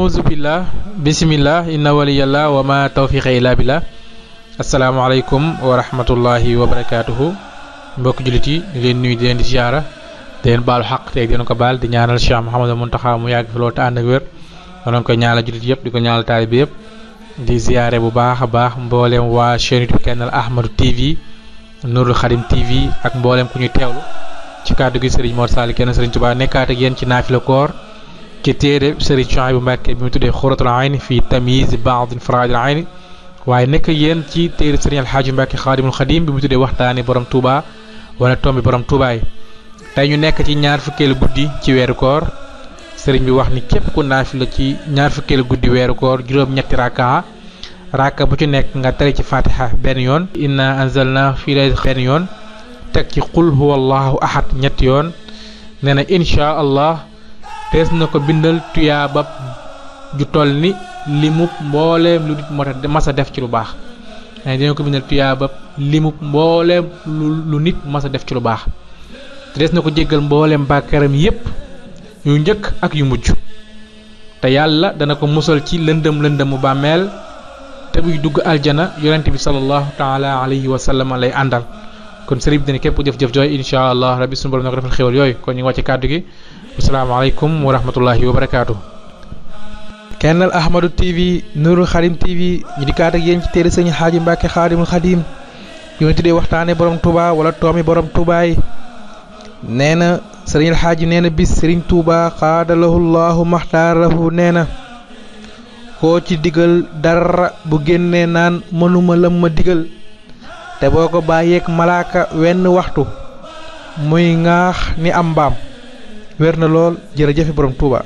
auzu billah bismillah inna waliyallah wa ma tawfiqa illa billah. asalaamaaleykum wa rahmatullahi wa barakatuhu. mbokk jullit yi di leen nuyu di leen di ziara di leen baalu xaq te di leen ko baal di ñaanal Cheikh Mouhamadou Mountakha mu yàgg fi loolu te ànd ak wér. doon koy ñaanal jullit yëpp di ko ñaanal taalibe yëpp di ziare bu baax a baax mbooleem waa chaîne YouTube Kennel Ahmadou TV Nourul Khadim TV ak mbooleem ku ñuy teewlu ci kàddu gi Serigne Mor Sall kenn Serigne Touba nekkaat ak yéen ci naafila koor ci téere Serigne Souhaïbou Mbacké bi mu tuddee Xuratul Ayni fii tamyiz ba'd faraa'idil ayni waaye nekk yéen ci téere Serigne Alhaaji Mbacké Xaadimul Xadim bi mu tuddee waxtaani borom Touba wala tombi borom Touba yi. tey ñu nekk ci ñaar fukkeelu guddi ci weeru koor Serigne bi wax ni képp ku naafila ci ñaar fukkeelu guddi weeru koor juróom-ñetti raka bu ci nekk nga tere ci Fatiha benn yoon. inna anzalna fii laylatil benn yoon. teg ci qul huwallahu ahad ñetti yoon nee na incha allah tees na ko bindal tuyaabab ju toll ni limub mbooleem lu nit moo tax masa def ci lu baax dina ko bindal tuyaabab limub mbooleem lu nit masa def ci lu baax te des na ko jéggal mbooleem bàkkaaram yépp yu njëkk ak yu mujj te yàlla dana ko musal ci lëndëm bàmmeel te buy dugg aljana yonent bi sallallahu taala alayhi wa sallam lay àndal. kon sëriñ bi dina képp ku jëf-jëf jooy incha allah rabbi suñu borom na ko defal xéwal yooyu kon ñu ngi wàcc kàddu gi asalaamaaleykum wa rahmatullahi wa barakaatu. Kennel Ahmadou TV Nourul Khadim TV ñu di kaat ak yéen ci téere sëñ Alhaaji Mbacké Xaadimul Xadim yu ñu tuddee waxtaane borom Touba wala toomi borom Touba yi. nee na sëriñ Alhaaji nee na bis sëriñ Touba xaadalahu llahu maxtaarahu nee na koo ci digal dara bu génnee naan mënuma lam ma digal te boo ko bàyyeek malaaka wenn waxtu muy ŋaax ni am mbaam wér na lool jërëjëfe borom Touba.